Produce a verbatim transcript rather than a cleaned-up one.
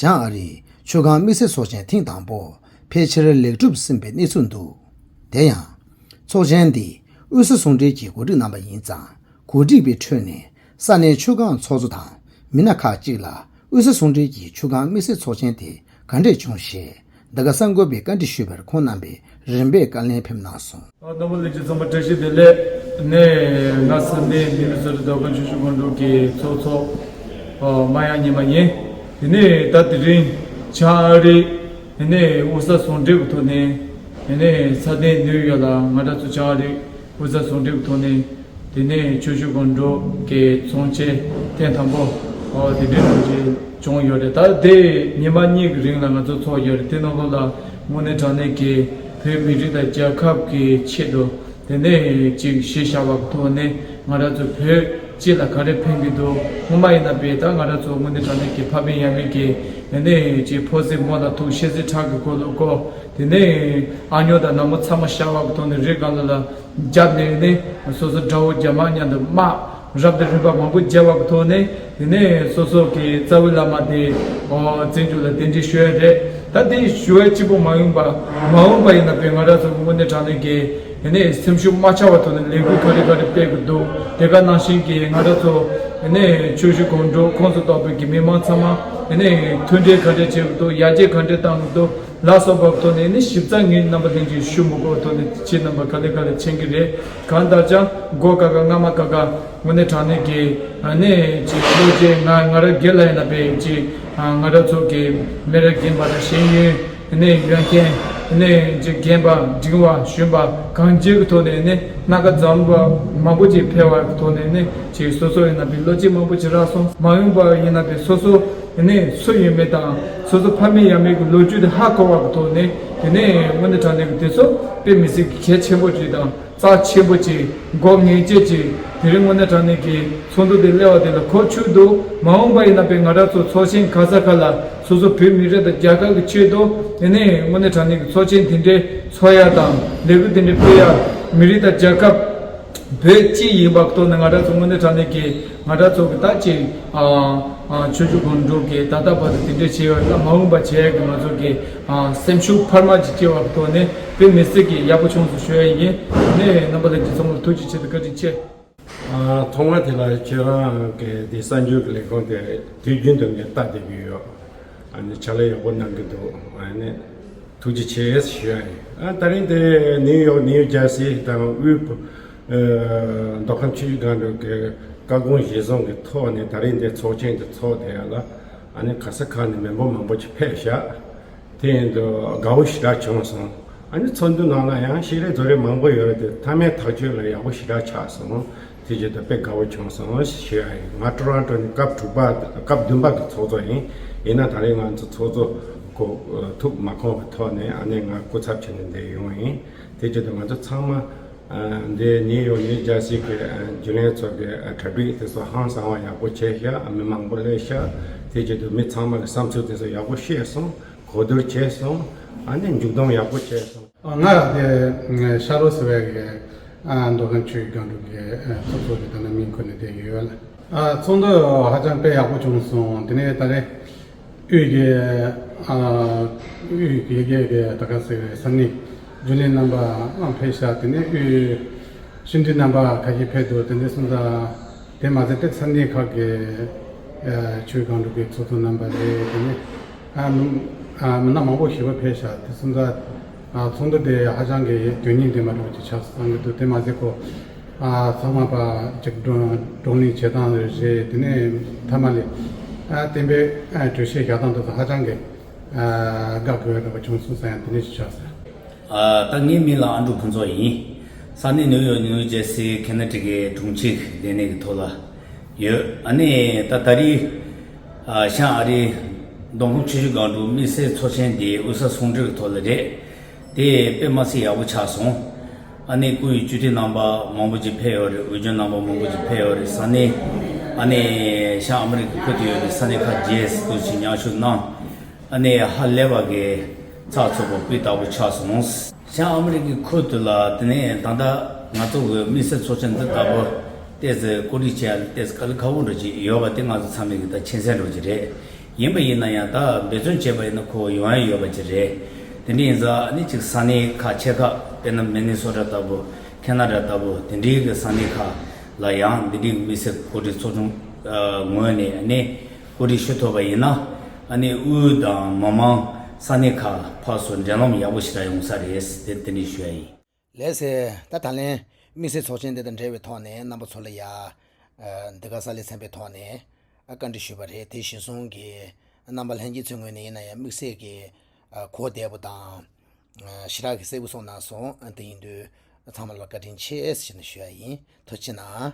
བྱང་ཨ་རིའི་ཆུ་སྒང་དམིགས་བསལ་ཚོགས་ཆེན་ཐེངས་དང་པོ་ཕལ་ཆེར་ལེགས་གྲུབ་ཟིན་པའི་གནས་ཚུལ་འདུག་དེ་ཡང་། ཚོགས་ཆེན་འདི་དབུས་ས་ཟུང་འབྲེལ་གྱིས་གོ་སྒྲིག་གནང་པ་ཡིན་ཙང་གོ་སྒྲིག་པའི་ཁྲོད་ནས་ས་གནས་ཆུ་སྒང་ཚོགས་གཙོ་དང་མི་སྣ་ཁག་ཅིག་ལ་དབུས་ས་ཟུང་འབྲེལ་གྱི་ཆུ་སྒང་དམིགས་བསལ་ཚོགས་ཆེན་དེ་ག་འདྲས་བྱུང་ཞེས་འདི་ག་གསར་འགོད་པས་བཀའ་འདྲི་ཞུས་པར་ཁོང་རྣམ་པས་རིམ་པས་བཀའ་ལན་ཕེབས་གནང་སོང་། རྣམ་པ་ལྷན་རྒྱས་ཚང་མ་བཀྲ་ཤིས་བདེ་ལེགས། ནས་ང་ས་གནས་མི་ནི་སོ་ཊ་མདོ་ཁམས་ཆུ་བཞི་སྒང་དྲུག་གི་ཚོགས་གཙོ་མ་ཡང་ཉི་མ་ཡིན། དེ་ནས་ད་དེ་རིང་བྱང་ཨ་རི་དེ་ནས་དབུས་ས་ཟུང་འབྲེལ་གྱི་ཐོག་ནས་དེ་ནས་ས་གནས་ནིའུ་ཡོག་ལ་ང་རང་ཚོ་བྱང་ཨ་རི་དབུས་ས་ཟུང་འབྲེལ་གྱི་ཐོག་ནས་དེ་ནས་ཆུ་བཞི་སྒང་དྲུག་གི་ཚོགས་ཆེན་ཐེངས་དང་པོ་དེ་འདྲའི་ཐོག་ནས་བྱུང་ཡོད་རེད། ད་དེ་ཉི་མ་གཉིས་ཀྱི་རིང་ལ་ང་ཚོ་ཚོགས་ཡོད་རེད། དེ་ནང་ལོགས་ལ་དངོས་གནས་དྲང་གནས་ཀྱི་བོད་མི་རིགས་དང་རྒྱལ་ཁབ་ཀྱི་ཆེད་དུ་དེ་ནས་ཅིག་གཞི་བཞག་པ་ཐོག་ནས་ང་རང་ཚོ་བོད་སྤྱི་ལ་ག་རེ་ཕན་གྱི་འདུག་སྔོན་མ་ཡིན་ན་པས་ད་ང་རང་ཚོ་དངོས་གནས་དྲང་གནས་ཀྱི་ཕ་མེས་ཡང་མེས་ཀྱི་དེ་ནས་ཅིག་ཕོ་སྲིད་མོ་ལ་ཐུག་ཤེས་སྲིད་ཁྲག་གི་སྐོར་ལ་གོ། དེ་ནས་ཨ་ཉོ་དང་ནག་མོ་ཚང་མ་ཤ་བ་གི་ཐོག་ནས་རི་སྒང་ལ་ལ་རྒྱབ་ནས་ནས་སོ་སོ་དགྲ་བོ་རྒྱ་དམག་མཉམ་དུ་དམག་རབ་དང་རིམ་པ་མང་པོ་བརྒྱབ་པ་གི་ཐོག་ནས་དེ་ནས་སོ་སོ་གི་རྩ་བའི་བླ་མ་དེ་ཨོ་བཙན་བྱོལ་ལ་གདན་འདྲེན་ཞུ་ཡ་རེད། ད་དེ་ཞུ་བ་གཅིག་པོ་མ་ཡིན་པ་མ་འོངས་པ་ཡིན་ན་པས་ང་རང་ཚོ་དངོས་གནས་དྲང་གནས་ཀྱི་དེ་ནས་སེམས་ཤུགས་མ་ཆག་པ་ཐོག་ནས་ལས་འགུལ་ག་རེ་ག་རེ་སྤེལ་གི་འདུག་དེ་ག་ནང་བཞིན་གྱི་ང་རང་ཚོ་དེ་ནས་ཆུ་བཞི་སྒང་དྲུག་ཁོངས་སུ་གཏོགས་པའི་གི་མི་མང་ཚང་མ་དེ་ནས་མཐུན་འབྲེལ་ག་འདྲས་བྱེད་གི་འདུག་ཡར་རྒྱས་ག་འདྲས་བཏང་གི་འདུག་ལ་སོགས་པ་ཐོག་ནས་ནི་ཞིབ་ཚགས་ངས་རྣམ་པ་ལྷན་རྒྱས་ཞུ་མི་དགོས་ཐོག་ནས་ཁྱེད་རྣམ་པ་ག་ལེ་ག་ལེ་མཁྱེན་གྱི་རེད། གང་ལྟར་ཀྱང་མགོ་ཀ་ཁ་རྔ་མ་ཀ་ཁ་དངོས་གནས་དྲང་གནས་ཀྱི་ཨ་ནི་ཅིག་བློ་ཅན་ང་ང་རང་སྒེར་ལ་ཡིན་ན་པས་ཅིག་ང་རང་ཚོ་གི་མི་རབས་རྒན་པ་དང་ཤེས་ཡོན་ནས་ཡོན་ཏན་ནས་ཅིག་རྒན་པ་འབྲིང་བ་གཞོན་པ་གང་ཅིའི་ཐོག་ནས་ནི་སྣ་ཁ་འཛོམས་པ་མང་པོ་ཅིག་ཕེབས་པའི་ཐོག་ནས་ནི་ཅིག་སོ་སོ་ཡིན་ན་པས་བློ་སྐྱེད་མང་པོ་ཅིག་རག་སོང་། མ་འོངས་པ་ཡིན་ན་པས་སོ་སོ་ནས་སུ་ཡིན་མིན་དང་སོ་སོ་ཕ་མེས་ཡང་མེས་ཀྱི་ལོ་རྒྱུས་དེ་ཧ་གོ་བ་གི་ཐོག་ནས་དེ་ནས་དངོས་གནས་དྲང་གནས་ཀྱི་དེ་ཚོ་དཔེ་མི་སྲིད་ཀྱི་གལ་ཆེན་པོ་ཅིག་དང་རྩ་ཆེན་པོ་ཅིག་དགོས་ངེས་ཅན་ཅིག་དེ་རིང་དངོས་གནས་དྲང་གནས་ཀྱི་ཚོགས་འདུ་དེ་སླེབས་པ་དེ་ལ་གོ་ཆོད་འདུག་མ་འོངས་པ་ཡིན་ན་པས་ང་རང་ཚོ་ཚོགས་ཆེན་ག་ས་ག་ལ་སོ་སོ་བོད་མི་རིགས་དང་རྒྱལ་ཁབ་ཀྱི་ཆེད་དུ་དེ་ནས་དངོས་གནས་དྲང་གནས་ཀྱི་ཚོགས་ཆེན་དེ་འདྲའི་ཚོགས་ཡ་དང་ལས་འགུལ་དེ་འདྲའི་སྤེལ་ཡ་མི་རིགས་དང་རྒྱལ་ཁབ་བོད་སྤྱི་ཡིན་པ་ཐོག་ནས་ང་རང་ཚོ་དངོས་གནས་དྲང་གནས་ཀྱི་ང་རང་ཚོ་གི་ད་ཅིག་ཨ་ཨ་ཆུ་བཞི་སྒང་དྲུག་གི་ད་ལྟ་བར་དུ་དེ་འདྲས་བྱས་ཡོད་ལ་མ་འོངས་པ་བྱས་ཡ་གི་ང་ཚོ་གི་ཨ་སེམས་ཤུགས་འཕར་མ་ཅིག་སྐྱེ་བ་གི་ཐོག་ནས་དཔེ་མི་སྲིད་ཀྱི་ཡག་པོ་བྱུང་སོང་ཞུ་ཡ་ཡིན། ནས་རྣམ་པ་ལྷན་རྒྱས་ཚང་མ་ལ་ཐུགས་རྗེ་ཆེ་དང་བཀའ་དྲིན་ཆེ། ཨ་ཐོག་མ་དེ་ལ་ཁྱེད་རང་གི་དེ་གསར་འགྱུར་གྱི་ལས་ཁུངས་དེ་དུས་རྒྱུན་དུ་ངས་ལྟ་བསྡད་ཀྱི་ཡོད། ཨ་ནི་ཕྱག་ལས་ཡག་པོ་གནང་གི་འདུག་ཨ་ནི་ཐུགས་རྗེ་ཆེ་ཞུ་ཡ་ཡིན། ཨ་ད་རིང་དེ་ནིའུ་ཡོག་ནིའུ་ཇར་སི་དང་དབུས་བོད་ཨ་མདོ་ཁམས་ཆུ་བཞི་སྒང་དྲུག་གི་བཀའ་དགོངས་གཞིར་བཟུང་གི་ཐོག་ནས་ད་རིང་འདི་ཚོགས་ཆེན་དེ་ཚོགས་བསྡད་ཡ་ལ་ཨ་ནི་ག་ས་ག་ནས་མི་འབོར་མང་པོ་ཅིག་ཕེབས་ཤག་དེ་ཡིན་དུས་དགའ་བོ་ཞེ་དྲག་བྱུང་སོང་། ཨ་ནི་ཚོགས་འདུ་ནང་ལ་ཡང་ཤེས་རིག་བཟོ་རིག་མང་པོ་ཡོད་རེད་དེ་མཐའ་མའི་ཐག་གཅོད་ལ་ཡག་པོ་ཞེ་དྲག་ཆགས་སོང་། དེ་བྱས་ཏེ་དཔེ་དགའ་བོ་བྱུང་སོང་ཞུ་ཡ་ཡིན། ང་ཀྲོ་རོན་ཀྲོ་ནས་སྐབས་དྲུག་པ་སྐབས་བདུན་པ་གི་ཚོགས་གཙོ་ཡིན། ཡིན་ན་ད་རེས་ང་ཚོ་ཚོགས་གཙོ་གོ་ཐུགས་མ་ཁོམ་པའི་ཐོག་ནས་ཨ་ནི་ང་སྐུ་ཚབ་བྱས་ནས་འདིར་ཡོང་ཡིན། དེ་བྱས་ཏེ་ང་ཚོ་ཚང་མ་འདི་ནིའུ་ཡོག་ནིའུ་ཇར་སི་གི་རྒྱུན་ལས་ཚོ་གི་གྲ་སྒྲིག་དེ་ཚོ་ཧང་སང་བ་ཡག་པོ་བྱས་ཤག་མི་མང་པོ་སླེབས་ཤག་དེ་བྱས་ཏེ་མི་ཚང་མ་གི་བསམ་ཚུལ་དེ་ཚོ་ཡག་པོ་ཤེས་སོང་། གོ་བསྡུར་བྱས་སོང་། ཨ་ནི་མཇུག་སྡོམ་ཡག་པོ་བྱས་སོང་། ང་དེ་ཤར་རོ་ཟེར་བའི་གི་མདོ་ཁམས་ཆུ་བཞི་སྒང་དྲུག་གི་ཚོགས་གཙོ་གི་ད་ནང་མིང་ཁུར་ནས་བསྡད་ཡོད་ལ། ཚོགས་འདུ་ཧ་ཅང་དཔེ་ཡག་པོ་བྱུང་སོང་། དེ་ནས་ད་རེས་དབུས་ཀྱི་དབུས་ཀྱི་ཡ་གི་ད་ག་ཟེར་བའི་ས་གནས་རྒྱུན་ལས་རྣམ་པ་ཕེབས་ཤག་དེ་ནས་དབུས་ཤིན་ཏུ་རྣམ་པ་ཁ་ཤས་ཕེབས་འདུག་དེ་འདྲ་སོང་ཙང་དེ་མ་ཟད་དེ་ས་གནས་ཁག་གི་ཆུ་སྒང་དྲུག་གི་ཚོགས་གཙོ་རྣམ་པ་རེད། དེ་ནས་མི་སྣ་མང་པོ་ཞེ་པོ་ཕེབས་ཤག་དེ་སོང་ཙང་ཚོགས་འདུ་དེ་ཧ་ཅང་གི་དོན་སྙིང་ལྡན་པ་འདྲ་བོ་ཅིག་ཆགས་སོང་བསམ་གྱི་འདུག་དེ་མ་ཟད་ཁོ་ཚང་མ་ཕར་ཅིག་བགྲོ་བགྲོ་གླེང་བྱེད་སྟངས་རེད། དེ་ནས་མཐའ་མ་ལ་བསྟན་པའི་གྲོས་ཆོད་བཞག་སྟངས་དེ་ཚོ་ཧ་ཅང་གི་དགའ་དགོས་འདྲ་བོ་བྱུང་སོང་བསམ་ཡང་དེ་འདྲ་ཞིག་ཆགས་སོང་། ད་ངའི་མིང་ལ་ཨ་འབྲུག་ཕུན་ཚོགས་ཡིན། ས་གནས་ནིའུ་ཡོག་ནིའུ་ཇར་སི་ཁེ་ན་ཌ་གི་དྲུང་ཆེ་ལས་གནས་ཀྱི་ཐོག་ལ་ཡོད། ཨ་ནི་ད་ད་རེས་བྱང་ཨ་རི་མདོ་ཁམས་ཆུ་བཞི་སྒང་དྲུག་དམིགས་བསལ་ཚོགས་ཆེན་དེ་དབུས་ས་ཟུང་འབྲེལ་གྱི་ཐོག་ལ་རེད། དེ་དཔེ་མ་སྲིད་ཡག་པོ་ཆགས་སོང་། ཨ་ནི་སྐུའི་སྤྱི་འཐུས་རྣམ་པ་མང་པོ་ཅིག་ཕེབས་ཡོད་རེད། འོས་སྦྱོར་རྣམ་པ་མང་པོ་ཅིག་ཕེབས་ཡོད་རེད། ས་གནས་ཨ་ནི་བྱང་ཨ་མི་རི་ཀའི་ཁུལ་དུ་ཡོད་པའི་ས་གནས་ཁག་བརྒྱད་དུ་ཅིག་མཉམ་ཞུགས་གནང་། ཨ་ནི་ཧ་ལས་པ་གི་ཚགས་ཚུད་པོ་སྤུས་དག་པོ་ཆགས་སོང་། བྱང་ཨ་མི་རི་ཀའི་ཁུལ་དུ་ལ་དེ་ནས་ད་ལྟ་ང་ཚོ་གི་དམིགས་བསལ་ཚོགས་ཆེན་འདི་ལྟ་བུ་ཏོག་ཙམ་གོ་སྒྲིག་བྱེད་ཡ་ཏོག་ཙམ་དཀའ་ལས་ཁག་པོ་འདྲ་ཅིག་ཡོད་པ་དེ་ང་ཚོ་ཚང་མས་གི་ད་མཁྱེན་གསལ་འདྲ་ཅིག་རེད། ཡིན་པ་ཡིན་ན་ཡང་ད་འབད་བརྩོན་བྱས་པ་ཡིན་ན་ཁོ་ཡོང་ཡ་ཡོད་པ་ཅིག་རེད། དེ་འདྲ་ཡིན་ཙང་ཨ་ནི་ཅིག་ས་གནས་ཁག་ཆེ་ཁག་དཔེར་ན་མི་ནི་སོ་ཊ་ལྟ་བུ། ཁེ་ན་ཌ་ལྟ་བུ། དེ་འདྲའི་གི་ས་གནས་ཁག་ལ་ཡང་འདི་འདྲའི་དམིགས་བསལ་གོ་སྒྲིག་ཚོགས་ཆུང་ངོས་ནས་ཨ་ནི་གོ་སྒྲིག་ཞུ་ཐུབ་པ་ཡིན་ན། ཨ་ནི་དབུས་དང་མི་མང་ས་གནས་ཁག་ཕར་ཚུར་འབྲེལ་ལམ་ཡག་པོ་ཞེ་དྲག་ཡོང་ས་རེད། དེ་དེ་འདྲ་ཞུ་ཡ་ཡིན། ལགས་སེ། ད་ད་ལན་དམིགས་བསལ་ཚོགས་ཆེན་འདི་དང་འབྲེལ་བའི་ཐོག་ནས་རྣམ་པ་ཚོ་ལ་ཡ། ཨ། འདི་ག་ས་ལེ་ཚན་པའི་ཐོག་ནས་ཨ་བཀའ་འདྲི་ཞུས་པ་རེད། དེ་གཞིར་བཟུང་གི་རྣམ་པ་ལྷན་རྒྱས་ཚོའི་ངོས་ནས་ཡིན་ན་ཡང་དམིགས་བསལ་གྱི་ཨ་གོ་བདེ་པོ་དང་། ཨ་ཞེ་དྲག་གི་གསལ་པོ་གསུངས་གནང་སོང་། ཨ་དེ་ཡིན་དུས་ཚང་མ་ལ་བཀའ་དྲིན་ཆེ་ཞེས་ནས་ཞུ་ཡ་ཡིན། ཐུགས་རྗེ་གནང་།